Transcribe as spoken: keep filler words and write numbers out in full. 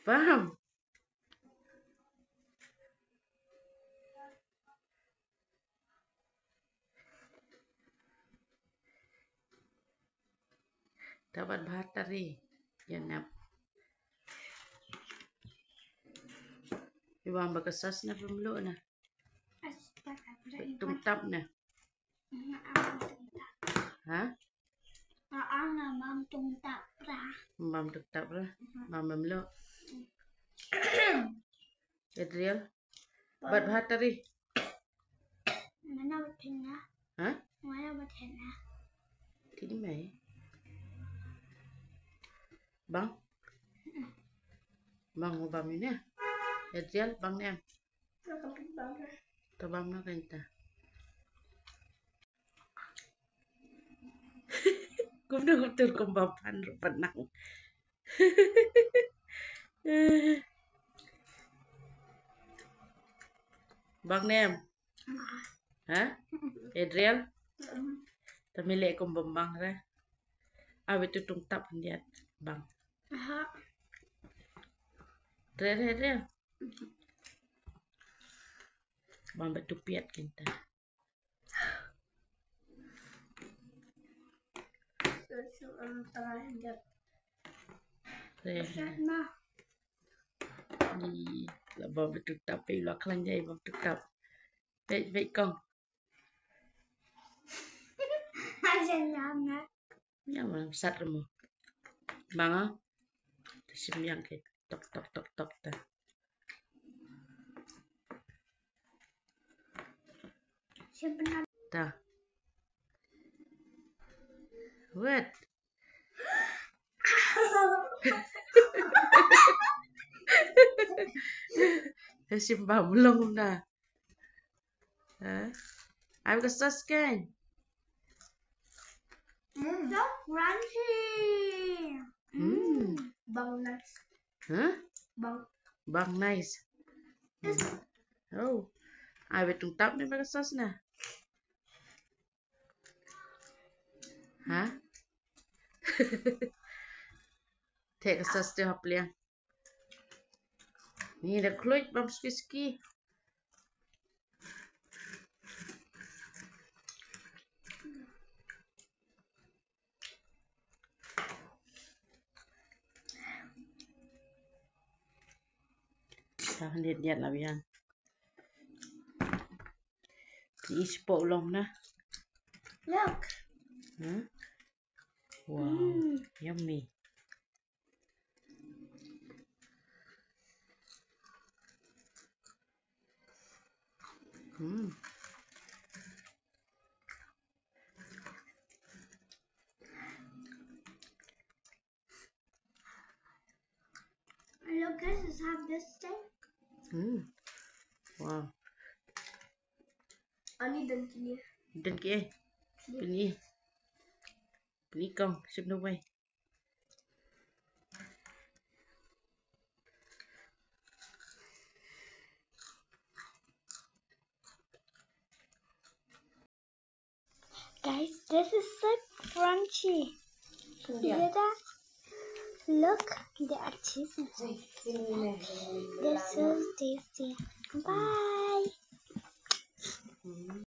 Bam. Tabat bha tari. Ïa nap. Iwang ba ka sos na pemluk na. Tung tap na. Ha? Bam tung tap ra. Bam tung tap ra. Bam bam lo. Adriel. Bat bha tari. Mana bat na? Ha? Mana bat na? Tini mai. Bang. Bang bam ini. Adriel bang ni. Tabam na kan ta. Kumno kumtur kum bam pan rupan nang. Bang nem. Ha? Adriel? Tamile kum bam bang re. Awi tu tung tap ndiat bang. Re re re. Bang betu piat kinta. Re. Ni la bang betu tap pe la klan jai bang betu tap. Pek pek kong. Aja nyam na. Ïa ma sat remo. Bang ah. Ta sim ïang ke tok tok tok tok ta. Ta. Wet. Ta sim bam long na. Ha? Ai ka sos kan. Mm. So crunchy. Mm. Bang nice. Ha? Bang. Bang nice. Oh. Ai betung tap ne ba ka sos na. Ha? Te ka sos te hap liang. Ni da khluit bam ski ski. Sa hyndiat hyndiat na biang. Ti spok long na. Look. Hmm? Wow, mm. Yummy. Mm. Look, this is how this thing. Mm. Wow. Ani dan kini. Dan ki eh. Pini. Pini kong, sip no way. Guys, this is so crunchy. Yeah. Look, they are cheesy. This is tasty. Bye.